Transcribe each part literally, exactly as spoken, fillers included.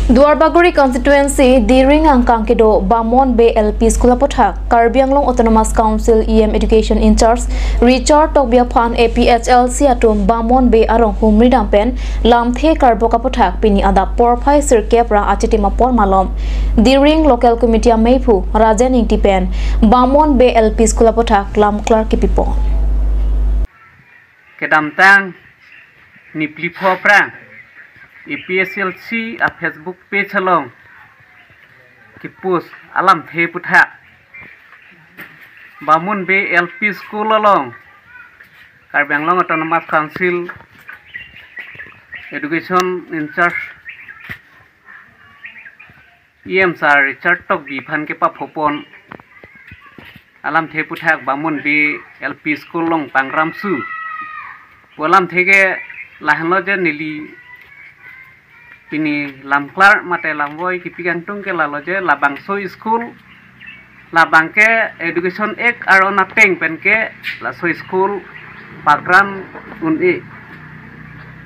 Duarbagori constituency Diring angkang kedo Bamon Bey L P School aputhak Karbi Anglong Autonomous Council E M Education in-charge Richard Tokbi aphan A P H L C atum Bamon Bey arong humri dam pen lamthe karbok aputhak pini adap porphai sirkep ra achitim apor malom Diring Local Committee ameiphu Rajen Ingti pen Bamon Bey L P School aputhak lamklar kipipon. Kedamtang niphli pho aphrang A P H L C a Facebook page along kipost alamthe aputhak Bamon Bey L P School along Karbi Anglong Autonomous Council Education in-charge E M sir Richard Tokbi aphan kepaphopon alamthe aputhak Bamon Bey L P School along pangramsu pu alamthe ke lahenlo je neli pini lamklar mate lamvoi kipi kangtung ke lalo je labangso school labang ke Education Act aron ateng pen ke laso school pagram un-e.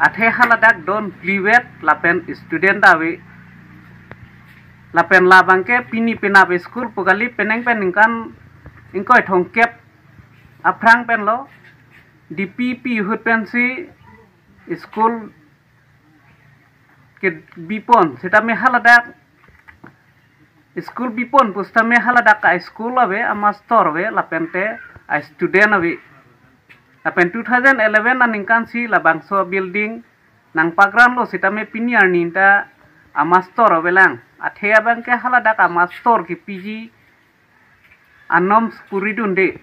Athe haladak don phlivet lapen student ave. Lapen labang ke pini penap school pu kali, penang pen ningkan ingkoi thomkep aphrang penlo D P P ahut pensi school kebipon, sitame haladak school bipon pusitame haladak a school ave, a master ave, lapente a student ave. Lapen two thousand eleven aningkan si labangso building nangpagramlo sitame pini arni ta a master avelang. Athe abang ke haladak a master kepiji anorms puridunde.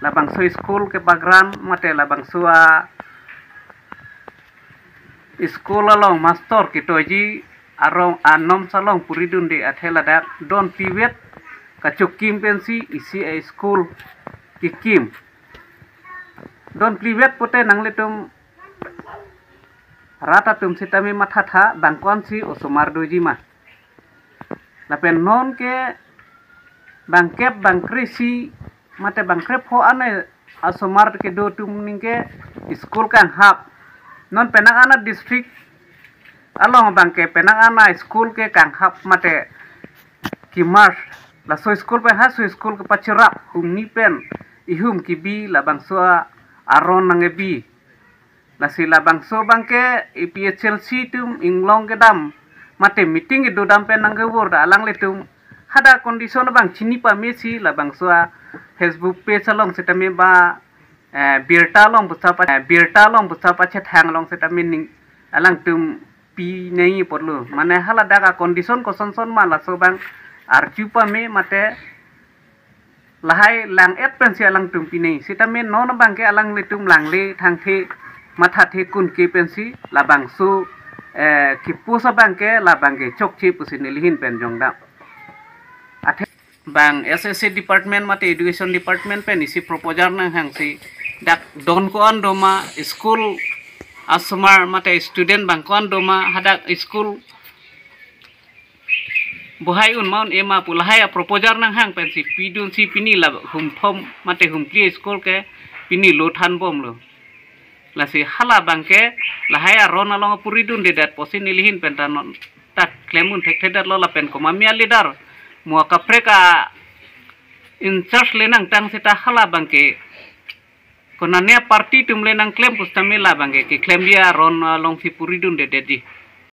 Labangso school kepagram mate labangso a school along master ketoiji arong anorms along puridunde athe ladak don phlivet kachokim pensi isi a school kekim. Don phlivet pute nanglitum rat atum sitame mathatha bang ko-ansi osomar doji ma. Lapen non ke bangkep bangkre-isi mate bangkrepho an osomar kedo atum ningke school kanghap. Non penang an a district along abang ke penang an a school ke kanghap mate kemerge. Laso school pen halaso school kepacherap humni pen ihum kebi labangso aron nangkebi. Lasi labangso abang ke A P H L C atum inglong kedam mate meeting kedodam pen nangkevur ta alanglitum hadak condition abang chini pamesi labangso a Facebook page along sitame ba eh, birta along pusa pa eh, birta along pusa pachethang along sitame ning alangtum pinei apotlo. Mane haladak a condition kosonson ma laso abang arju pame mate lahai lang-et pensi alangtum pinei. Sitame non abang ke alanglitum langle thangthe mathathe kun ke pensi labangso eh, kepost abang ke labang ke chokche pusi neli ahin pen jongdam. Athe bang S S A department mate education department pen isi proposal nanghangsi dak don ko-an doma school asomar mate student bang ko-an doma hadak school bohai un ma un-e ma pu lahai a proposal nanghang pensi pidunsi pini la humthom mate humphli school ke pini lo thanbomlo. Lasi hala abang ke lahai aron along puridundedet pusi neli ahin pen ta non ta klem un thekthedetlo lapen komat a leader mo kaprek a in-charge le nangtang seta hala abang ke konane party atum le nangklem pusitame labang ke keklemji aron alongsi puridundedetji.